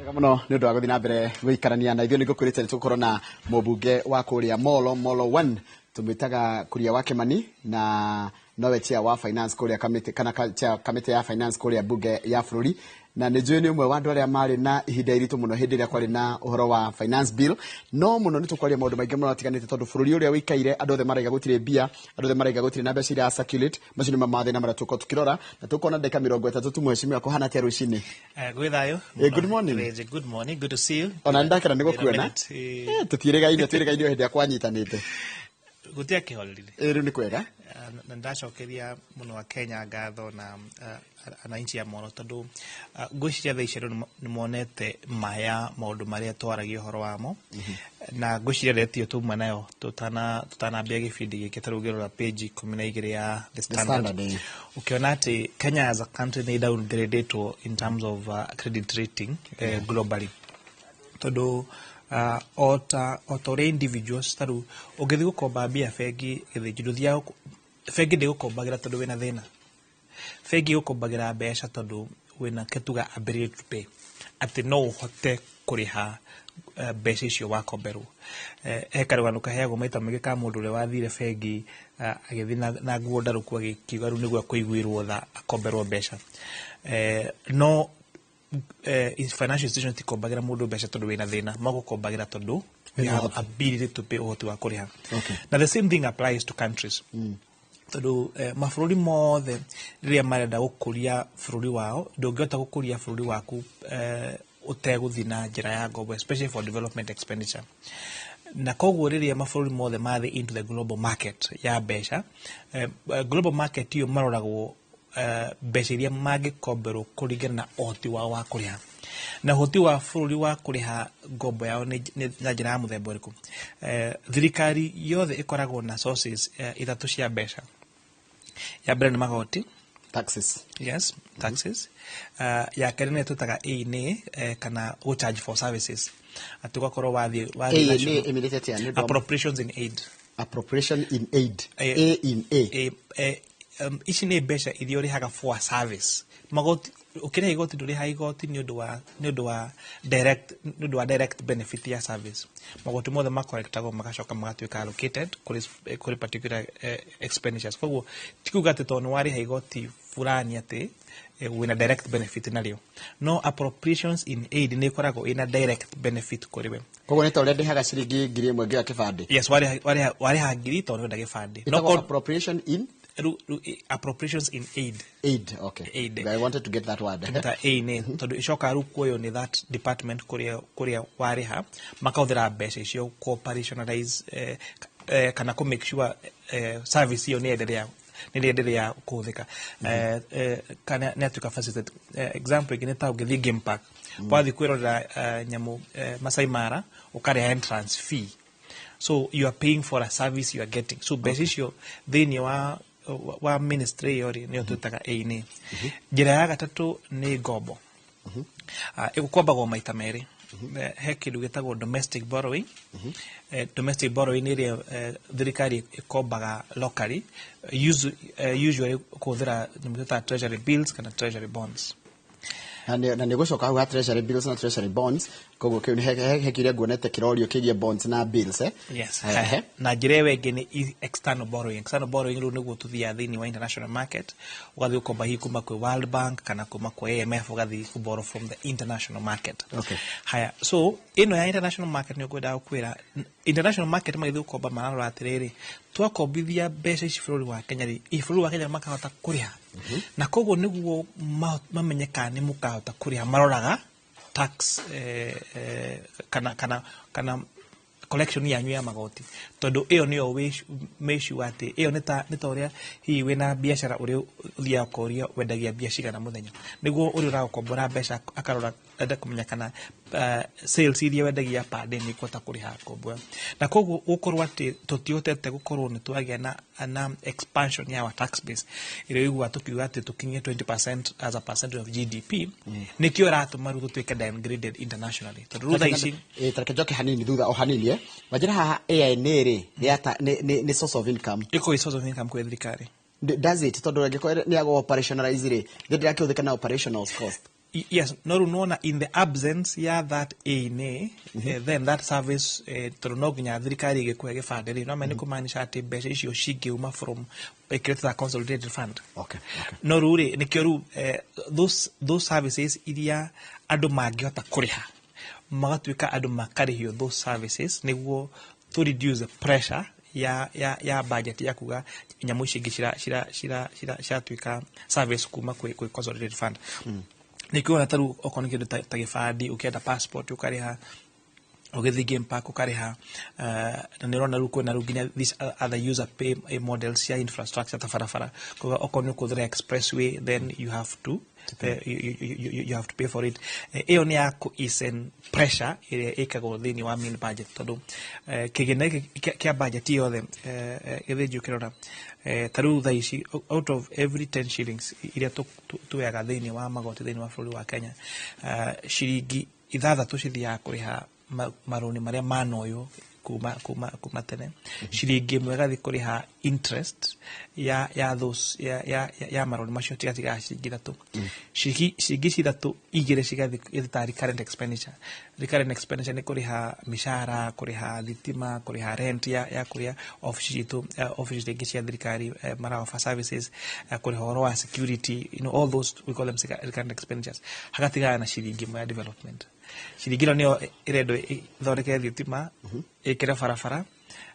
Wega mũno nĩ ũndũ wa gũthiĩ na mbere gũikarania na ithuĩ. Nĩ ngũkwĩrĩte nĩ tũgũkorwo na mũmbunge wa kũrĩa Molo, Molo 1, tũmwĩtaga Kuria wa Kĩmani, na nowe chair wa finance kũrĩa kamĩtĩ kana chair kamĩtĩ ya finance kũrĩa mbunge ya bũrũri. Na nĩ njũĩ nĩ ũmwe wa andũ arĩa marĩ na ihinda iritũ mũno hĩndĩ ĩrĩa kwarĩ na ũhoro wa finance bill. No mũno nĩ tũkwaria maũndũ maingĩ mũno atiganĩte, tondũ bũrũri ũrĩa ũikaire, andũ othe maraiga gũtirĩ mbia, andũ othe maraiga gũtirĩ na mbeca iria circulate. Macio nĩmo mathĩna marĩa tũkorwo tũkĩrora na tũkona ndagĩka 30 tu. Mheshimiwa, kũhana atĩa rũcinĩ? Gwĩ thayũ. Good morning. Rĩnjĩ, good morning, good to see you. Ona nĩ ndakena nĩ gũkuona. Minute. Tũtiĩrĩgaine, twĩrĩgaine o hĩndĩ ĩrĩa kwanyitanĩte. Gũtirĩ kĩhorerire. Rĩu nĩ kwega. Na ndacokeria mũno a Kenya ngatho na ananchi a Molo, tondũ ngwĩciria thaa ici andũ nĩ monete maya maũndũ marĩa twaragia ũhoro wamo, na ngwĩciria ndeto ĩyo tuma nayo tũtanambia gĩbindi gĩkĩ. Ta rĩu ũngĩrora page 12 ya The Standard, Standard, ũkĩona atĩ Kenya as a country nĩ downgradetwo in terms of credit rating globally, tondũ ota ũrĩa individuals, ta rĩu ũngĩthiĩ gũkomba mbia bengi Gĩthĩnji, ndũthiaga bengi ndĩgũkombagĩra tondũ wĩna thĩna. Bengi ĩgũkombagĩra mbeca tondũ wĩna kĩtuga ability to pay, atĩ no ũhote kũrĩha mbeca icio wakomberwo. He karũgano kaheagwo maita maingĩ ka mũndũ ũrĩa wathire bengi agĩthiĩ na nguo ndarũku, agĩkiuga rĩu nĩguo akũiguĩrwo tha akomberwo mbeca. No financial institution tikombagĩra mũndũ mbeca tondũ wĩna thĩna, magũkombagĩra tondũ you have ability to pay, ũhoti wa kũrĩha. Na the same thing applies to countries, tondũ mabũrũri mothe rĩrĩa marenda gũkũria bũrũri wao, ndũngĩhota gũkũria bũrũri waku ũtegũthiĩ na njĩra ya ngombo, especially for development expenditure. Na koguo rĩrĩa mabũrũri mothe mathiĩ into the global market ya mbeca, global market iyo maroragwo mbeca iria mangĩkomberwo kũringana na ũhoti wao wa kũrĩha, na ũhoti wa bũrũri wa kũrĩha ngombo yao nĩ na njĩra ya mũthemba ũrĩkũ. Thirikari yothe ĩkoragwo na sources ithatũ cia mbeca. Ya mbere nĩ magoti. Taxes. Yes, taxes. Ya kerĩ nĩ twĩtaga A&A, kana go charge for services, atĩ ũgakorwo wathiĩ A national- nĩ ĩmĩrĩte atĩa nĩ ũndũ wa- Appropriations in aid. Appropriation in aid. A in A. Ici nĩ mbeca iria ũrĩhaga for a service. Magoti, ũkĩrĩha igoti, ndũrĩha igoti nĩ ũndũ wa direct benefit ya service. Magoti mothe makorektagwo magacoka magatuĩka allocated kũrĩ particular expenditures. Koguo ti kuga atĩ tondũ nĩ warĩha igoti fulani atĩ wĩna direct benefit narĩo. No appropriations in aid nĩ ĩkoragwo ĩna direct benefit kũrĩ we. Koguo nĩ ta ũrĩa ndĩhaga ciringi 1000 ngĩoya kĩbandĩ. Yes, warĩha 1000 tondũ nĩwenda gĩbandĩ. No Ĩtagwo appropriation in rĩu appropriations in aid. Aid, okay. Aid. I wanted to get that word. Ta A nĩ tondũ ĩcokaga rĩu kuoywo nĩ that department kũrĩa warĩha, makahũthĩra mbeca icio ku operationalize kana kũ make sure service ĩyo nĩ endelea kũhũthĩka kana nĩ atuĩka facilitate. Example ĩngĩ nĩ ta ũngĩthiĩ game park, wathiĩ kwĩrorera nyamũ Masai Mara, ũkarĩha entrance fee, so you are paying for a service you are getting. So mbeca icio thĩinĩ wa ministry ĩyo rĩ, nĩyo twĩtaga A&A. Njĩra ya gatatũ nĩ ngombo. Ĩgũkombagwo maita merĩ. He kĩndũ gĩtagwo domestic borrowing. Domestic borrowing nĩ ĩrĩa thirikari ĩkombaga locally, usually kũhũthĩra nyamũ twĩtaga treasury bills kana treasury bonds. Na nĩ gũcoka hau ha treasury bills na treasury bonds. Koguo kĩu nĩ he kĩrĩa nguonete kĩrorio kĩgiĩ bonds na bills, eh? Yes. Ehe. Na njĩra ĩyo ĩngĩ nĩ external borrowing. External borrowing rĩu nĩguo tũthiaga thĩinĩ wa international market, ũgathiĩ ũkomba hihi kuma kwĩ World Bank kana kuma kwĩ IMF, ũgathiĩ kũborrow from the international market. Haya, so ĩno ya international market nĩ ũkwendaga gũkwĩra international market magĩthiĩ gũkomba mararora atĩrĩrĩ, twakombithia mbeca ici bũrũri wa Kenya rĩ, ĩ bũrũri wa Kenya makahota kũrĩha? Na koguo nĩguo mamenye kana nĩ mũkahota kũrĩha, maroraga tax kana collection yanyu ya magoti, tondũ ĩyo nĩyo make sure atĩ ĩyo nĩ ta ũrĩa hihi wĩna biacara, ũrĩa ũthiaga ũkoria wendagia mbia cigana mũthenya, nĩguo ũrĩa ũragũkombora mbeca akarora, enda kũmenya kana sales iria wendagia per day nĩ ikũhota kũrĩha ngombo ĩyo. Na koguo gũkorwo atĩ tũtihotete gũkorwo nĩ twagĩa na expansion ya our tax base ĩrĩa ũiguaga tũkiuga atĩ tũkinyie 20% as a percentage of GDP, nĩkĩo ĩratũma rĩu tũtuĩke downgraded internationally, tondũ rĩu thaa ici Tareke njoke hanini thutha o hanini, eh. Wanjĩra haha A&A rĩ nĩ source of income. Ĩkorwo source of income kwĩ thirikari. Does it, tondũ angĩkorwo nĩ ya operationalize rĩ, nĩ ndĩrakĩhũthĩka na operational cost. Yes, no rĩu nĩwona in the absence ya that A&A, then that service, tondũ no nginya thirikari ĩgĩkũhe gĩbandĩ rĩ, no menya nĩ kũmaanisha atĩ mbeca icio cingĩuma from ĩkĩrĩte ta consolidated fund. No rĩu rĩ, nĩkĩo rĩu those services iria andũ mangĩhota kũrĩha, magatuĩka andũ makarĩhio those services nĩguo to reduce the pressure ya budget ya kuga nyamũ ici ingĩ ciratuĩka service kuma kwĩ consolidated fund. Nĩkĩo ona ta rĩu okorwo nĩ kĩndũ ta gĩbandĩ, ũkĩenda passport ũkarĩha, ũgĩthiĩ game park ũkarĩha, na nĩ ũrona rĩu kwĩna rĩu nginya these other user pay models cia infrastructure ta barabara. Koguo okorwo nĩ ũkũhũthĩra expressway, then you have to pay for it. Ĩyo nĩ ya kũ easen pressure ĩrĩa ĩkagwo thĩinĩ wa main budget, tondũ kĩgĩna gĩkĩ kĩa budget yothe, gĩthĩnji ũkĩrora, ta rĩu thaa ici, out of every 10 shillings iria tuoyaga thĩinĩ wa magoti thĩinĩ wa bũrũri wa Kenya, ciringi 6 cithiaga kũrĩha marũni marĩa manoywo kuma tene, ciringi 1 ĩgathiĩ kũrĩha interest ya those ya marũni macio, tigatigaga ciringi 3. Ciringi ici 3, 2 cigathiĩ ĩta recurrent expenditure. Recurrent expenditure nĩ kũrĩha mĩcara, kũrĩha thitima, kũrĩha rent ya kũrĩa office citũ, office rĩngĩ cia thirikari mara offer services, kũrĩha ũhoro wa security, all those we call them recurrent expenditures. Hagatigara na ciringi 1 ya development. Ciringi ĩno nĩyo ĩrendwo ĩthondeke thitima, ĩkĩre barabara,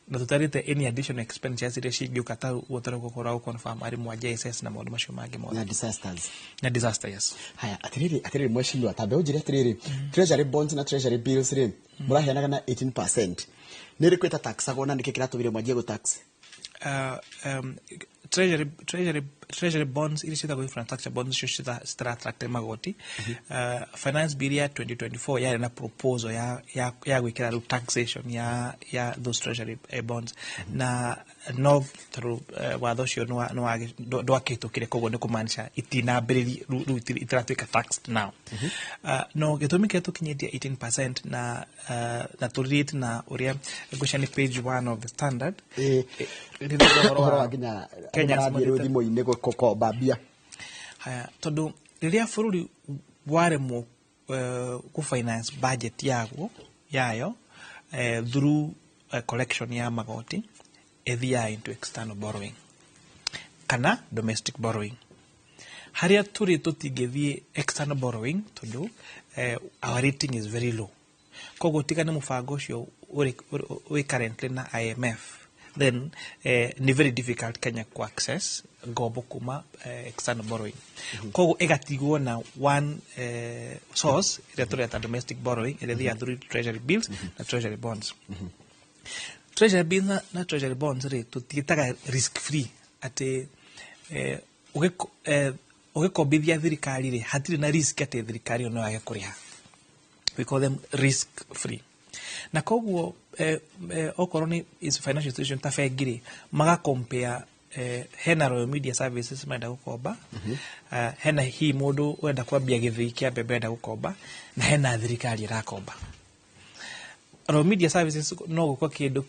na tũtarĩte any additional expenditures iria cingĩũka, ta ũguo tũrĩ gũkorwo gũ confirm arimũ a JSS na maũndũ macio mangĩ mothe. Na disasters. Na disaster, yes. Haya, atiriri, mheshimiwa, tambe unjire atiriri, treasury bonds na treasury bills rĩ, mũraheanaga na 18%, nĩ ĩrĩkũ ĩtataxagwo na nĩkĩ kĩratũmire mwanjie gũ tax? Treasury bonds iria ciĩtagwo infrastructure bonds icio citara-attract magoti. Finance bill ya 2024 yarĩ na proposal ya gwĩkĩra rĩu taxation ya those treasury bonds, na no tondũ watho ũcio ndwakĩhĩtũkire, koguo nĩ kũmaanisha itinambĩrĩria rĩu itiratuĩka taxed now. No gĩtũmi kĩrĩa tũkinyĩtie 18% na tũrate na ũrĩa ngwĩciria nĩ page 1 of the Standard. Rĩrĩa ũhoro wa nginya andũ Kenyans marathiĩ rĩu monetary- thimũ-inĩ gũkomba mbia. Haya, tondũ rĩrĩa bũrũri waremwo gũ-finance budget yaguo yayo through collection ya magoti, ĩthiaga into external borrowing kana domestic borrowing. Harĩa tũrĩ tũtingĩthiĩ external borrowing tondũ our rating is very low. Koguo tiga nĩ mũbango ũcio ũrĩ currently na IMF, then nĩ very difficult Kenya ku access ngombo kuma external borrowing. Koguo ĩgatigwo na one source ĩrĩa tũreta domestic borrowing, ĩrĩa ĩthiaga through treasury bills na treasury bonds. Treasury bills na treasury bonds rĩ, tũtiĩtaga risk free, atĩ ũgĩkombithia thirikari rĩ, hatirĩ na risk atĩ thirikari ĩyo no yage kũrĩha. We call them risk free. Na koguo okorwo nĩ is financial institution ta bengi rĩ, magacompare, hena Royal Media Services marenda gũkomba, hena hihi mũndũ ũrenda kwambia gĩthĩi kĩa mbembe arenda gũkomba, na hena thirikari ĩrakomba. Royal Media Services no gũkwo kĩndũ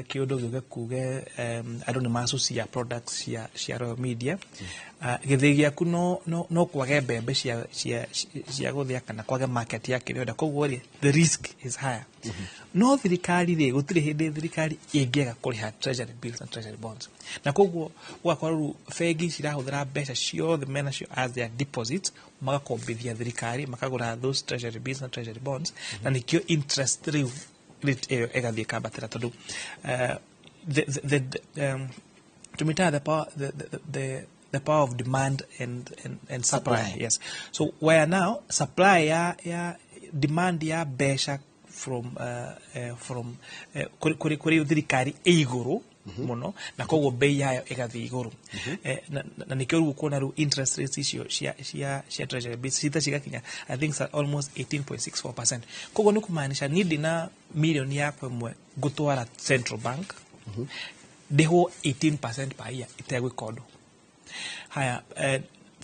kĩũndũ gĩũke kuge andũ nĩ macucia products cia Royal Media, gĩthĩi gĩaku no kwage mbembe cia gũthĩa kana kwage market ya kĩrĩa ũrenda, koguo rĩ, the risk is higher. No thirikari rĩ, gũtirĩ hĩndĩ thirikari ĩngĩaga kũrĩha treasury bills na treasury bonds, na koguo ũgakora rĩu bengi cirahũthĩra mbeca ciothe menacio as their deposits, magakombithia thirikari, makagũra those treasury bills na treasury bonds, na nĩkĩo interest rĩu rate ĩyo ĩgathiĩ ĩkambatĩra, tondũ tũmĩtaga the power of demand and supply. Supply. Yes, so where now supply ya demand ya mbeca from kũrĩ thirikari ĩ igũrũ mũno, na koguo bei yayo ĩgathiĩ igũrũ. Na nĩkĩo rĩu ũkuona rĩu interest rates icio cia treasury bills cita cigakinya, I think, almost 18.64%. Koguo nĩ kũmaanisha niĩ ndĩna mirioni yakwa 1 ngũtwara central bank ndĩhwo 18% per year itegwĩka ũndũ. Haya,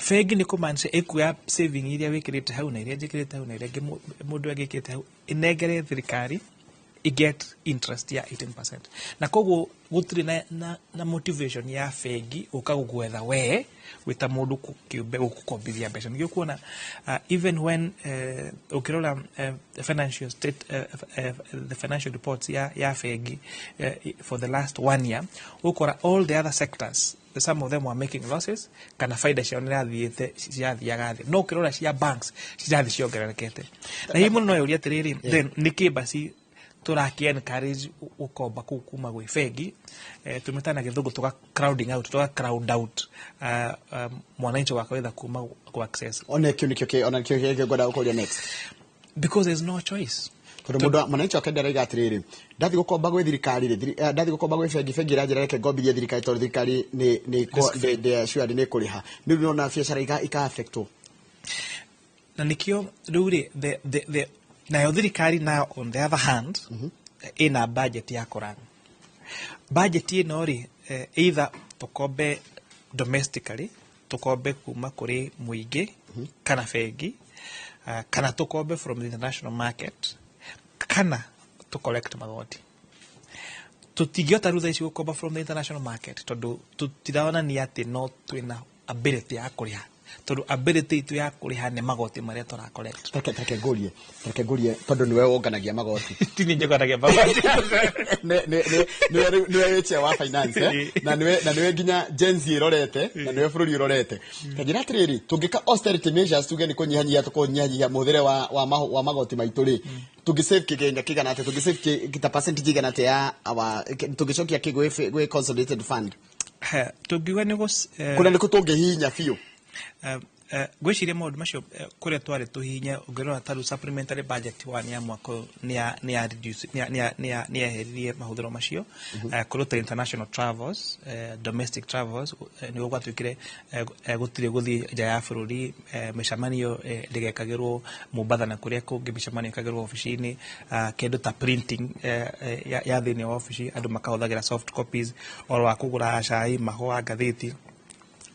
bengi nĩ kũmaanisha ĩkuoya saving iria wĩkĩrĩte hau na iria njĩkĩrĩte hau na iria ingĩ mũndũ angĩkĩrĩte hau, ĩnengere thirikari. I get interest ya 18%, na koguo gũtirĩ na motivation ya bengi gũka gũgwetha we wĩta mũndũ kĩũmbe gũkũkombithia mbeca. Nĩkĩo kuona even when ũkĩrora financial state, the financial reports ya bengi for the last one year, ũkora all the other sectors, some of them were making losses kana faida ciao nĩ irathiĩte cirathiaga thĩ, no ũkĩrora cia banks cirathiĩ ciongererekete. Na hihi mũno no yũrie atĩrĩrĩ, then nĩkĩ basi tũraki encourage gũkomba kũu kuma gwĩ bengi? Tũmĩtaga na gĩthũngũ tũga crowding out, tũga crowd out mwananchi wa kawaida kuma ku access. Ona kĩu nĩkĩo ona kĩo kĩngĩ ngwenda gũkũria next. Because there's no choice. Tondũ mũndũ mwananchi wa kawaida araiga atĩrĩrĩ, ndathi gũkomba gwĩ thirikari rĩ, ndathi gũkomba gwĩ bengi, bengi ĩranjĩra reke ngombithie thirikari tondũ thirikari nĩ Risk free. Ndĩ assured nĩ ĩkũrĩha. Nĩ rĩu nona biacara ika affectwo. Na nikio rĩu rĩ the nayo thirikari nayo on the other hand ĩna budget ya kũrun. Budget ĩno rĩ, either tũkombe domestically, tũkombe kuma kũrĩ mũingĩ kana bengi, kana tũkombe from the international market, kana tũ collect magoti. Tũtingĩhota rĩu thaa ici gũkomba from the international market tondũ tũtironania atĩ no twĩna ability ya kũrĩha, tondũ ability itũ ya kũrĩha nĩ magoti marĩa tũra collect. Reke ngũrie tondũ nĩwe wonganagia magoti. Ti niĩ njonganagia magoti. Nĩwe wĩ chair wa finance, eh? Na nĩwe nginya Gen Z ĩrorete na nĩwe bũrũri ũrorete. Ta njĩra atĩrĩrĩ, tũngĩka austerity measures, tuge nĩ kũnyihanyihia tũkũnyihanyihia mũhũthĩre wa magoti maitũ rĩ, tũngĩ save kĩgĩna kĩigana atĩa? Tũngĩ save ta percentage igana atĩa ya our tũngĩcokia kĩ gwĩ consolidated fund? Tũngiuga nĩ gũ Kũrĩa nĩkũ tũngĩhihinya biũ? Ngwĩciria maũndũ macio, kũrĩa twarĩ tũhihinye, ũngĩrora ta rĩu supplementary budget one ya mwaka ũyũ nĩ ya reduce, nĩ yeheririe mahũthĩro macio. Kũrĩ ta international travels, domestic travels, nĩguo gwatuĩkire gũtirĩ gũthiĩ nja ya bũrũri, mĩcemanio ndĩgekagĩrwo Mombatha na kũrĩa kũngĩ, mĩcemanio ĩkagĩrwo obici-inĩ, kĩndũ ta printing ya thĩinĩ wa obici andũ makahũthagĩra soft copies, oro wa kũgũra cai, mahũa, ngathĩti,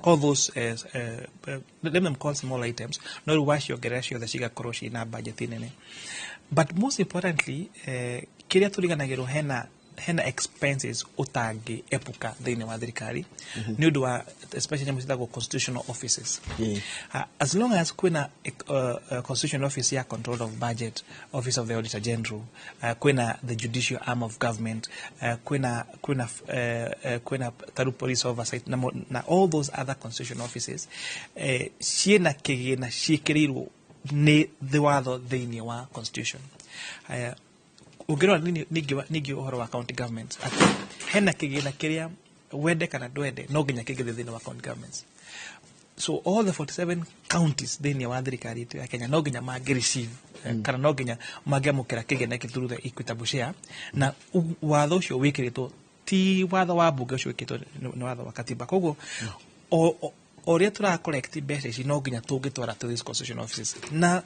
all those let them call small items, no rĩu waciongerera ciothe cigakorwo ciĩna budget nene. But most importantly, kĩrĩa tũriganagĩrwo, hena expenses ũtangĩ epuka thĩinĩ wa thirikari nĩ ũndũ wa especially nyamũ ciĩtagwo constitutional offices. As long as kwĩna constitutional office ya control of budget, office of the auditor general, kwĩna the judicial arm of government, kwĩna taru police oversight na all those other constitutional offices, ciĩna kĩgĩna ciĩkĩrĩirwo nĩ thĩ watho thĩinĩ wa constitution. Ũngĩrora ningĩ ũhoro wa county governments, atĩ hena kĩgĩna kĩrĩa wende kana ndwende no nginya kĩngĩthiĩ thĩinĩ wa county governments. So all the 47 counties thĩinĩ wa thirikari itũ ya Kenya no nginya mangĩ receive kana no nginya mangĩamũkĩra kĩgĩna gĩkĩ through the equitable share, na watho ũcio wĩkĩrĩtwo ti watho wa mbunge, ũcio wĩkĩrĩtwo nĩ watho wa katiba. Koguo o ũrĩa tũra collect mbeca ici no nginya tũngĩtwara to these constitutional offices, na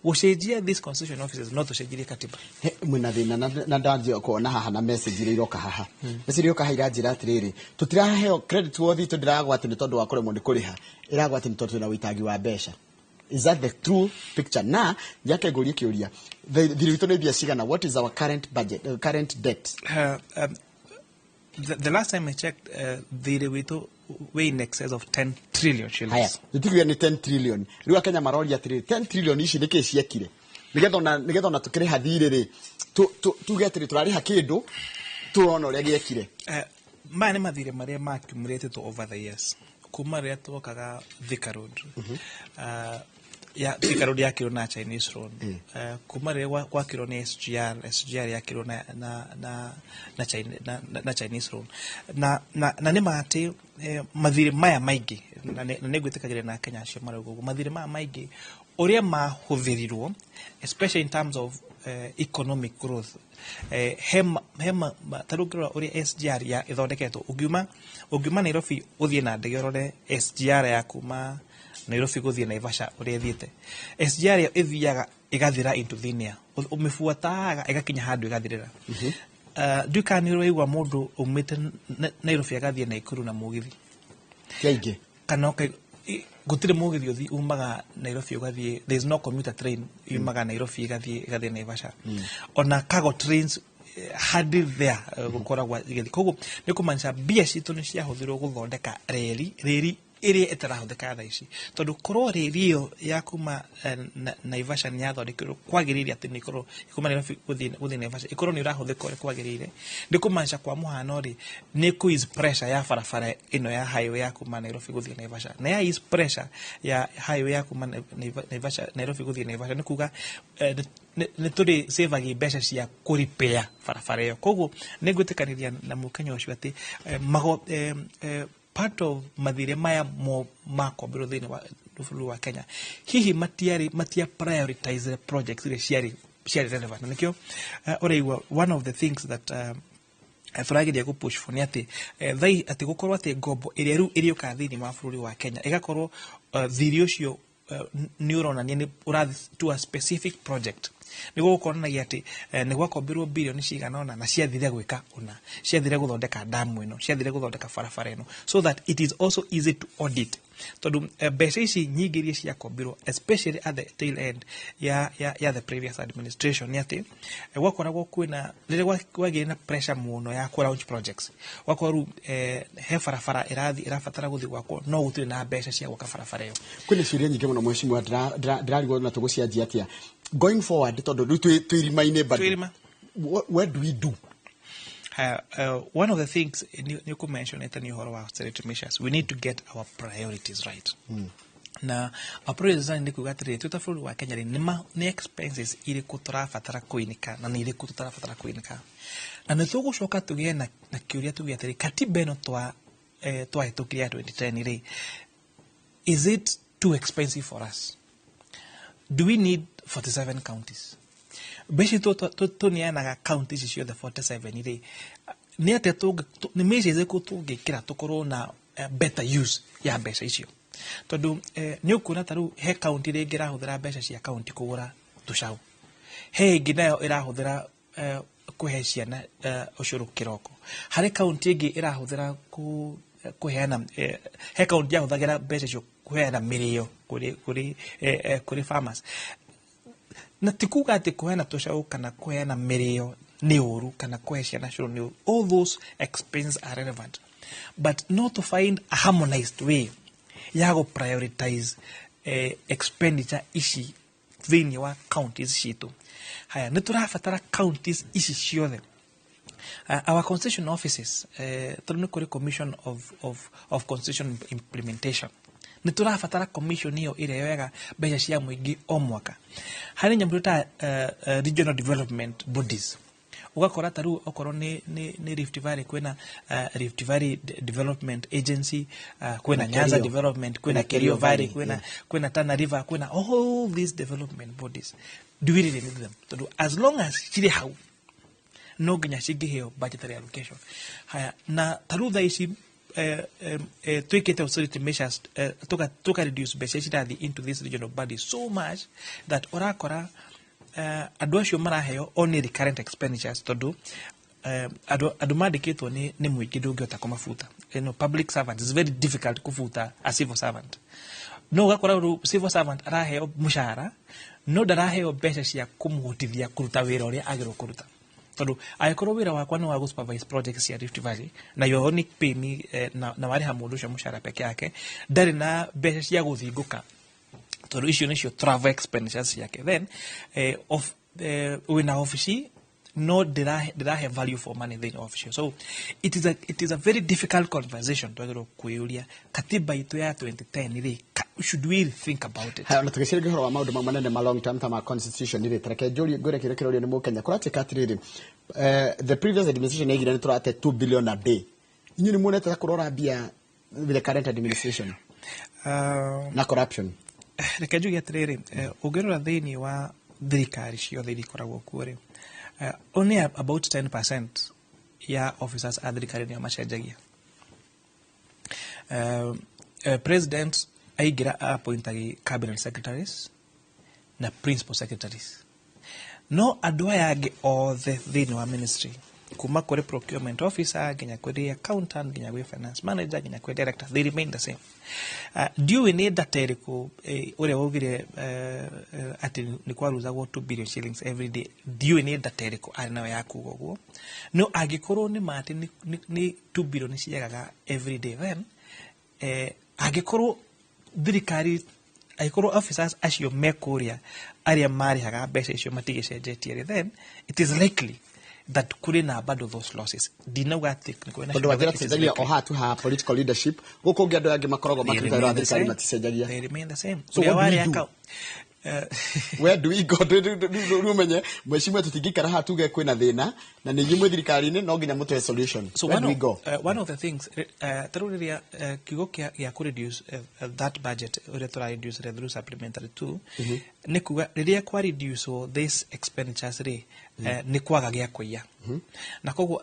gũcenjia these constitutional offices no tũcenjirie katiba. He, mwĩna thĩna na ndanjia kuona haha na message iria iroka haha, message iria iroka haha iranjĩra atĩrĩrĩ, tũtiraheo credit worthy, tũndiragwa atĩ nĩ tondũ wa kũremwo nĩ kũrĩha, ĩragwa atĩ nĩ tondũ twĩna wĩitangi wa mbeca. Is that the true picture? Na njake ngũrie kĩũria, thirĩ witũ nĩ mbia cigana? What is our current budget, current debt? The last time I checked, thirĩ witũ wĩ in excess of 10 trillion shillings. Haya, nĩtiguire nĩ 10 trillion. Rĩu akenya maroria atĩrĩrĩ, 10 trillion ici nĩkĩ ciekire nĩgetha ona tũkĩrĩha thirĩ rĩ, tuge atĩrĩ tũrarĩha kĩndũ tũrona ũrĩa gĩekire? Maya nĩ mathirĩ marĩa ma accumulated over the years kuma rĩrĩa twokaga Thika Road. Ya Thika Road yakirwo na Chinese road, kuma rĩrĩa gwakirwo nĩ SGR, SGR yakirwo na, China, na Chinese road, na nĩ ma atĩ mathirĩ maya maingĩ, na nĩ ngwĩtĩkagĩria na Kenya acio marauga ũguo, mathirĩ maya maingĩ ũrĩa mahũthĩrirwo, especially in terms of economic growth, ta rĩu ũngĩrora ũrĩa SGR ya ĩthondeketwo, ũngiuma Nairobi ũthiĩ na ndege ũrore SGR ya kuma Nairobi gũthiĩ Naivasha ũrĩa ĩthiĩte, SGR ĩyo ĩthiaga ĩgathira into thin air, ũmĩbuataga ĩgakinya handũ ĩgathirĩra. Ndiũĩ kana nĩ ũraigua mũndũ umĩte Nairobi agathiĩ Naikuru na mũgithi. Ti aingĩ. Kana gũtirĩ mũgithi ũthi umaga Nairobi ũgathiĩ, there is no commuter train yumaga Nairobi ĩgathiĩ Naivasha. Ona cargo trains Hardly there gũkoragwo igĩthiĩ. Koguo nĩ kũmaanisha mbia citũ nĩ ciahũthĩrwo gũthondeka reri ĩrĩa ĩtarahũthĩka thaa ici, tondũ korwo reri ĩyo ya kuma Naivasha nĩ yathondekirwo kwagĩrĩire, atĩ nĩ ĩkorwo kuma Nairobi gũthiĩ Naivasha ĩkorwo nĩ ĩrahũthĩka ũrĩa kwagĩrĩire, nĩ kũmaanisha kwa mũhano rĩ, nĩ kũ ease pressure ya barabara ĩno ya highway ya kuma Nairobi gũthiĩ Naivasha. Na ya ease pressure ya highway ya kuma Naivasha, Nairobi gũthiĩ Naivasha, nĩ kuga nĩ tũrĩ save mbeca cia kũ repair barabara ĩyo. Koguo nĩ ngwĩtĩkanĩria na mũkenya ũcio atĩ part of mathirĩ maya mo makombirwo thĩinĩ wa bũrũri wa Kenya hihi matiarĩ matia prioritize projects iria ciarĩ relevant. Na nĩkĩo ũraigua one of the things that tũrageria gũ push for nĩ atĩ thai atĩ gũkorwo atĩ ngombo ĩrĩa rĩu ĩrĩũkaga thĩinĩ wa bũrũri wa Kenya ĩgakorwo thirĩ ũcio nĩ ũronania nĩ ũrathiĩ to a specific project, nĩguo gũkonanagia atĩ nĩ gwakombirwo bilioni cigana ũna na ciathire gwĩka ũna, ciathire gũthondeka damu ĩno, ciathire gũthondeka barabara ĩno, so that it is also easy to audit, tondũ mbeca ici nyingĩ iria ciakombirwo, especially at the tail end ya the previous administration, nĩ atĩ gwakoragwo kwĩna rĩrĩa kwagĩire na pressure mũno ya kũ launch projects, gwakorwo rĩu he barabara ĩrathiĩ ĩrabatara gũthiĩ gwakwo, no gũtirĩ na mbeca cia gwaka barabara ĩyo. Kwĩna ciũria nyingĩ mũno, mheshimiwa, ndĩrarigwo na tũgũcianjia atĩa going forward, tondũ rĩu twĩ irima-inĩ bado. Twĩ irima. What do we do? One of the things nĩ ũkũmentionete nĩ ũhoro wa austerity measures. We need to get our priorities right. Na our priorities right nĩ kuga atĩrĩrĩ, twĩ ta bũrũri wa Kenya rĩ, nĩ expenses irĩkũ tũrabatara kũinĩka na nĩ irĩkũ tũtarabatara kũinĩka? Na nĩ tũgũcoka tũgĩe na kĩũria tuge atĩrĩ, katiba ĩno twahĩtũkirie ya 2010 rĩ, is it too expensive for us? Do we need 47 counties? Mbeca tũneanaga county ici ciothe 47 rĩ, nĩ atĩa nĩ measures irĩkũ tũngĩkĩra tũkorwo na better use ya mbeca icio? Tondũ nĩ ũkuona ta rĩu he county rĩngĩ ĩrahũthĩra mbeca cia county kũgũra tũcaũ, he ĩngĩ nayo ĩrahũthĩra kũhe ciana ũcũrũ kĩroko, harĩ county ĩngĩ ĩrahũthĩra kũheana he county yahũthagĩra mbeca icio kũheana mĩrĩo kũrĩ farmers. Na ti kuga atĩ kũheana tũcaũ kana kũheana mĩrĩo nĩ ũru kana kũhe ciana cũrũ nĩ ũru. All those expenses are relevant, but not to find a harmonized way ya gũ prioritize expenditure ici thĩinĩ wa counties citũ. Haya, nĩ tũrabatara counties ici ciothe? Our constitution offices, tondũ nĩ kũrĩ Commission of Constitution Implementation, nĩ tũrabatara commission ĩyo ĩrĩa yoyaga mbeca cia mũingĩ o mwaka? Harĩ nyamũ ta regional development bodies, ũgakora ta rĩu okorwo nĩ Rift Valley, kwĩna Rift Valley Development Agency, kwĩna Na Nyanza Kerio. Development, kwĩna Kwĩna Kerio Kerio Valley, Valley, kwĩna kwĩna Tana River, kwĩna all these development bodies. Do we really need them? Tondũ as long as cirĩ hau, no nginya cingĩheo budgetary allocation. Haya, na ta rĩu thaa ici twĩkĩte austerity measures, tuka reduce mbeca ici irathiĩ into this regional body so much that ũrakora andũ acio maraheo only recurrent expenditures, tondũ andũ mandĩkĩtwo nĩ mũingĩ ndũngĩhota kũmabuta. Public servant, it's very difficult kũbuta a civil servant. No ũgakora rĩu civil servant araheo mũcara no ndaraheo mbeca cia kũmũhotithia kũruta wĩra ũrĩa agĩrĩirwo kũruta, tondũ angĩkorwo wĩra wakwa nĩ wa gũ supervise projects cia Rift Valley na you only pay me na warĩha mũndũ ũcio mũcara peke yake, ndarĩ na mbeca cia gũthingũka, tondũ icio nĩcio travel expenditures ciake. Then wĩna obici no ndĩrahe value for money thĩinĩ wa obici. So it is a very difficult conversation. Twagĩrĩirwo kwĩyũria, katiba itũ ya 2010 rĩ, should we think about it? Haya, ona tũgĩciragia ũhoro wa maũndũ mau manene ma long term ta ma constitution rĩ, tareke njũrie, ngwĩre kĩrĩa kĩrorio nĩ mũkenya. Kũratuĩka atĩrĩrĩ, the previous administration yaigire nĩ tũrate 2 billion a day. Inyuĩ nĩ muonete ta kũrora mbia with the current administration na corruption? Reke njuge atĩrĩrĩ, ũngĩrora thĩinĩ wa thirikari ciothe iria ikoragwo kuo rĩ, only about 10% ya officers a thirikari nĩo macenjagia. President aingĩra appointagi cabinet secretaries na principal secretaries, no andũ aya angĩ othe thĩinĩ wa ministry Kuma kũrĩ procurement officer nginya kũrĩ accountant, nginya gwĩ finance manager, nginya kwĩ director, they remain the same. Ndiũĩ nĩ data ĩrĩkũ ũrĩa waugire atĩ nĩ kwaruzagwo 2 billion shillings every day. Ndiũĩ nĩ data ĩrĩkũ arĩ nayo ya kuga ũguo, no angĩkorwo nĩ ma atĩ nĩ 2 billion ciagaga every day, then angĩkorwo thirikari, angĩkorwo officers acio me kũrĩa arĩa marĩhaga mbeca icio matigĩcenjetie rĩ, then it is likely that kũrĩ na bado those losses. Ndinauga atĩ nĩ kũrĩ na Tondũ wanjĩra tucenjagia o haha tu ha political leadership, gũkũ ũngĩ andũ angĩ makoragwo makĩruta wĩra wa thirikari maticenjagia. They remain the same. So Ũrĩa what do we warĩ do? Where do we go? Rĩu ũmenye mheshimiwa, tũtingĩikara haha tuge kwĩna thĩna na nĩ inyuĩ mwĩ thirikari-inĩ, no nginya mũtũhe solution. So Where one do we of, go? One of the things, tarĩu rĩrĩa kiugo gĩa kũ reduce that budget ũrĩa tũra reduce rĩ through supplementary two, nĩ kuga rĩrĩa kwa reduce this expenditures rĩ, nĩ kwaga gĩa kũiya, na koguo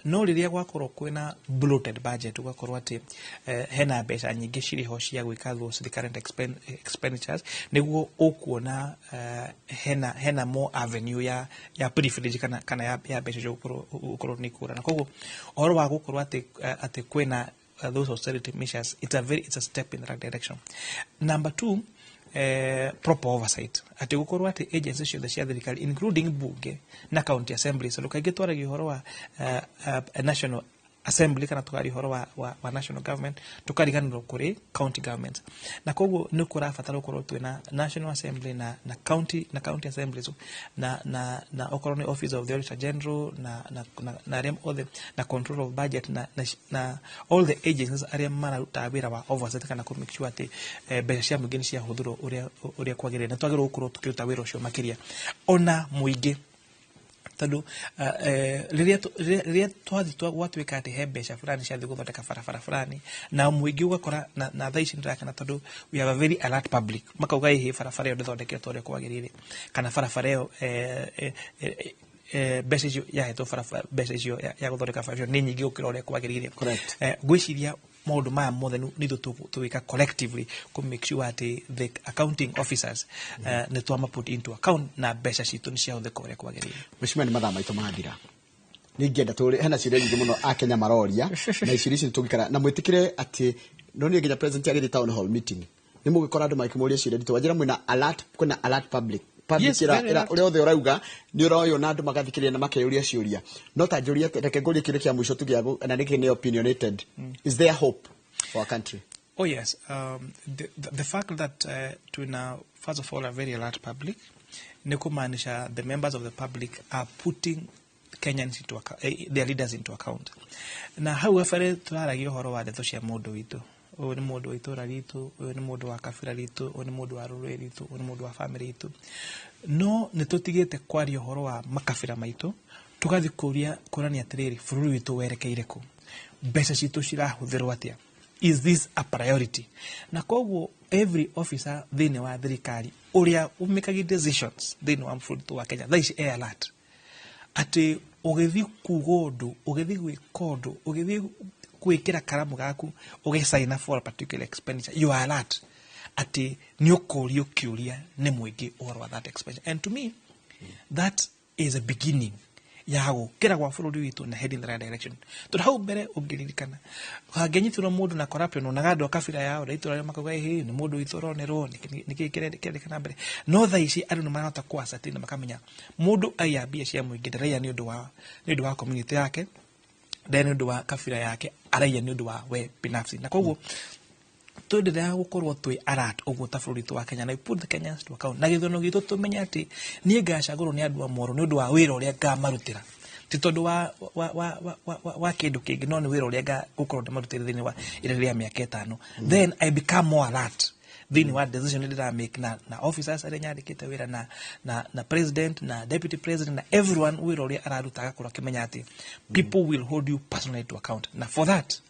no rĩrĩa gwakorwo kwĩna bloated budget, ũgakorwo atĩ hena mbeca nyingĩ cirĩ ho cia gwĩka those recurrent expenditures, nĩguo ũkuona hena more avenue ya privilege kana ya mbeca icio gũkorwo nĩ ikũra. Na koguo ũhoro wa gũkorwo atĩ kwĩna those austerity measures, it's a step in the right direction. Number two, proper oversight, atĩ gũkorwo atĩ agency ciothe cia thirikari, including bunge na county assemblies, tondũ kaingĩ twaragia ũhoro wa national assembly kana tukaria ũhoro wa national government, tukariganĩrwo kũrĩ county governments. Na koguo nĩ kũrabatara gũkorwo twĩna national assembly na county assemblies na okorwo nĩ Office of the Auditor General na arĩa othe na control of budget na all the agencies arĩa mararutaga wĩra wa oversight kana kũ make sure atĩ mbeca cia mũingĩ nĩ ciahũthĩrwo ũrĩa kwagĩrĩire. Na twagĩrĩirwo gũkorwo tũkĩruta wĩra ũcio makĩria ona mũingĩ, tondũ rĩrĩa twathiĩ gwatuĩka atĩ he mbeca fulani ciathiĩ gũthondeka barabara fulani na mũingĩ ũgakora na thaa ici nĩndĩrakena tondũ we have a very alert public, makauga ĩhĩ, barabara ĩyo ndĩthondeketwo ũrĩa kwagĩrĩire, kana barabara ĩyo mbeca icio yahetwo barabara, mbeca icio ya gũthondeka barabara ĩyo nĩ nyingĩ gũkĩra ũrĩa kwagĩrĩire. Ngwĩciria maũndũ maya mothe nĩ ithuĩ tũgwĩka collectively kũ make sure atĩ the accounting officers nĩ twama put into account na mbeca citũ nĩ ciahũthĩka ũrĩa kwagĩrĩire. Mheshimiwa, nĩ mathaa maitũ mathira. Nĩ ingĩenda tũrĩ hena ciũria nyingĩ mũno akenya maroria, na ciũria icio tũngĩikara na mwĩtĩkĩre atĩ no niĩ nginya president agĩthiĩ town hall meeting nĩ mũgĩkora andũ makĩmũria ciũria nditũ. Wanjĩra mwĩna alert, kwĩna alert public. Yes, very alert. Ũrĩa othe ũrauga nĩ ũroywo na andũ magathikĩrĩria na makeyũria ciũria. No ta njũria, reke ngũrie kĩũria kĩa mũico tu gĩa na nĩkĩ nĩ opinionated: is there hope for our country? Oh yes, the fact that twina, first of all, a very alert public, ni kumaanisha the members of the public are putting Kenyans into account, their leaders into account. Na hau gabere turaragia ũhoro wa ndeto cia mũndũ witũ. Ũyũ nĩ mũndũ wa itũra ritũ, ũyũ nĩ mũndũ wa kabira ritũ, ũyũ nĩ mũndũ wa rũrĩrĩ ritũ, ũyũ nĩ mũndũ wa family itũ. No nĩ tũtigĩte kwaria ũhoro wa makabira maitũ, tũgathiĩ kũria kũrania atĩrĩrĩ, bũrũri witũ werekeire kũ? Mbeca citũ cirahũthĩrwo atĩa? Is this a priority? Na koguo every officer thĩinĩ wa thirikari ũrĩa ũmĩkagia decisions thĩinĩ wa bũrũri wa Kenya thaa ici e alert atĩ ũgĩthiĩ kuga ũndũ, ũgĩthiĩ gwĩka ũndũ, ũgĩthiĩ gwĩkĩra karamu gaku ũgĩcaina for a particular expenditure, you are alert atĩ nĩ ũkũrio kĩũria nĩ mũingĩ ũhoro wa that expenditure. And to me that is a beginning ya gũkĩra gwa bũrũri witũ na heading the right direction, tondũ hau mbere ũngĩririkana hangĩnyitirwo mũndũ na corruption, onaga andũ a kabira yao na itũra rĩao makauga, ĩhĩ, nĩ mũndũ witũ ũronerwo, nĩkĩĩ kĩrendekana mbere. No thaa ici andũ nĩ marahota kũ ascertain na makamenya mũndũ aiya mbia cia mũingĩ ndaraiya nĩ ũndũ wa community yake, ndaraiya nĩ ũndũ wa kabira yake, araiya nĩ ũndũ wa we binafsi. Na koguo twenderea gũkorwo twĩ alert ũguo ta bũrũri witũ wa Kenya na we put the Kenyans to account na gĩthurano gitũ, tũmenye atĩ niĩ ngacagũrwo nĩ andũ a Moro nĩ ũndũ wa wĩra ũrĩa ngamarutĩra, ti tondũ wa kĩndũ kĩngĩ, no nĩ wĩra ũrĩa ngũkorwo ndĩmarutĩire thĩinĩ wa ihinda rĩa mĩaka 5, then I become more alert thĩinĩ wa decision ndĩra make na officers arĩa nyandĩkĩte wĩra na president na deputy president na everyone, wĩra ũrĩa araruta agakorwo akĩmenya atĩ people will hold you personally to account. Na for that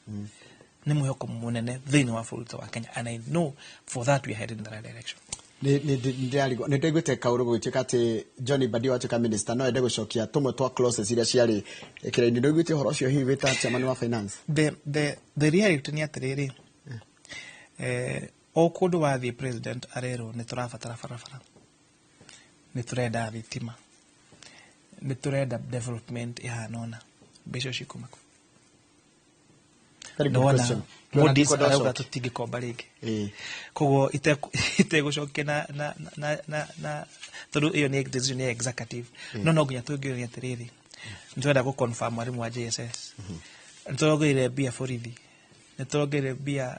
nĩ mwĩhoko mũnene thĩinĩ wa bũrũri wa Kenya, and I know for that we are headed in the right direction. Nĩ ndaiguĩte kaũndũ gũgĩtuĩka atĩ John Mbadi watuĩka minister no ende gũcokia tũmwe twa clauses iria ciarĩ kĩraini. Nĩ ũiguĩte ũhoro ũcio hihi wĩ ta chairman wa finance? The reality nĩ atĩrĩrĩ, o kũndũ wathiĩ president arerwo nĩ tũrabatara barabara, nĩ tũrenda thitima, nĩ tũrenda development ĩhana ũna. Mbeca icio cikuma kũ? Nĩwona Moody's arauga tũtingĩkomba rĩngĩ. Koguo itegũcokia na tondũ ĩyo nĩ decision ya executive, no nginya tũngĩũria atĩrĩrĩ, nĩtũrenda gũ confirm mwarimũ wa JSS, nĩtũrongereire mbia borithi, nĩtũrongereire mbia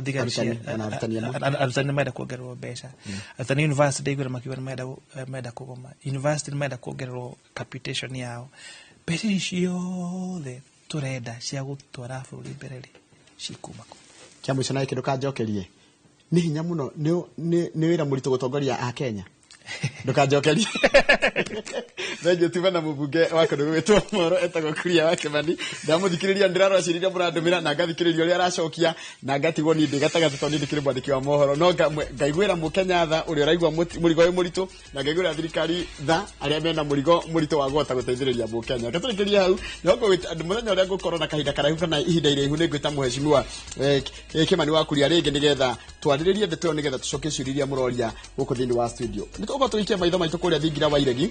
thigari cia arutani nĩmarenda kuongererwo mbeca, arutani university ndaiguire makiuga nĩmarenda kũgoma, university nĩmarenda kuongererwo capitation yao. Mbeca ici ciothe tũrenda cia gũtwara bũrũri mbere rĩ, cikuma kũ? Kĩa mũico na gĩkĩ ndũkanjokerie, nĩ hinya mũno, nĩ wĩra mũritũ gũtongoria a Kenya. Ndũkanjokerie. Thengiũ tuma na mũmbunge wa kũndũ gũgwĩtwo Moro etagwo Kuria wa Kĩmani. Ndamũthikĩrĩria ndĩrarora ciũria iria mũrandũmĩra na ngathikĩrĩria ũrĩa aracokia na ngatigwo niĩ ndĩ gatagatĩ tondũ niĩ ndĩkĩrĩ mwandĩki wa mohoro, no ngaiguĩra mũkenya tha ũrĩa ũraigua mũrigo wĩ mũritũ, na ngaiguĩra thirikari tha arĩa mena mũrigo mũritũ wa kũhota gũteithĩrĩria mũkenya. Reke tũrĩkĩrie hau, no mũthenya ũrĩa ngũkorwo na kahinda karaihu kana ihinda iraihu nĩ ngwĩta mũhecimiwa Kĩmani wa Kuria rĩngĩ nĩgetha twarĩrĩrie ndeto ĩyo, nĩgetha tũcokie ciũria iria mũroria gũkũ thĩinĩ wa studio. Nĩ tũgũkorwo tũgĩikia maitho maitũ kũrĩa thingira wa Iregi,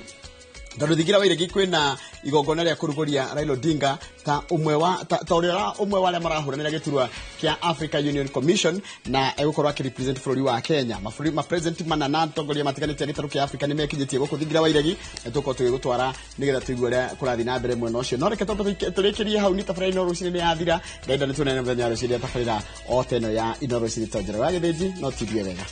tondũ thingira wa Iregi kwĩna igongona rĩa kũrugũria Raila Odinga ta ũmwe wa ta ũrĩa ũmwe wa arĩa marahũranĩra gĩturwa kĩa Africa Union Commission, na egũkorwo akĩrepresent bũrũri wa Kenya. Mabũrũri ma president mana na atongoria matiganĩte a gĩtarũ kĩa Africa nĩ mekinyĩtie gũkũ thingira wa Iregi, na tũgũkorwo tũgĩgũtwara nĩgetha tũigue ũrĩa kũrathiĩ na mbere mwena ũcio. No reke twambe tũrĩkĩrie hau, nĩ tabarĩra Inooro Rũcinĩ nĩ yathira. Ndenda nĩ tuonane mũthenya wa rũciũ rĩrĩa tabarĩra o ta ĩno ya Inooro Rũcinĩ tonjera wa gĩthĩnji, no tithie wega.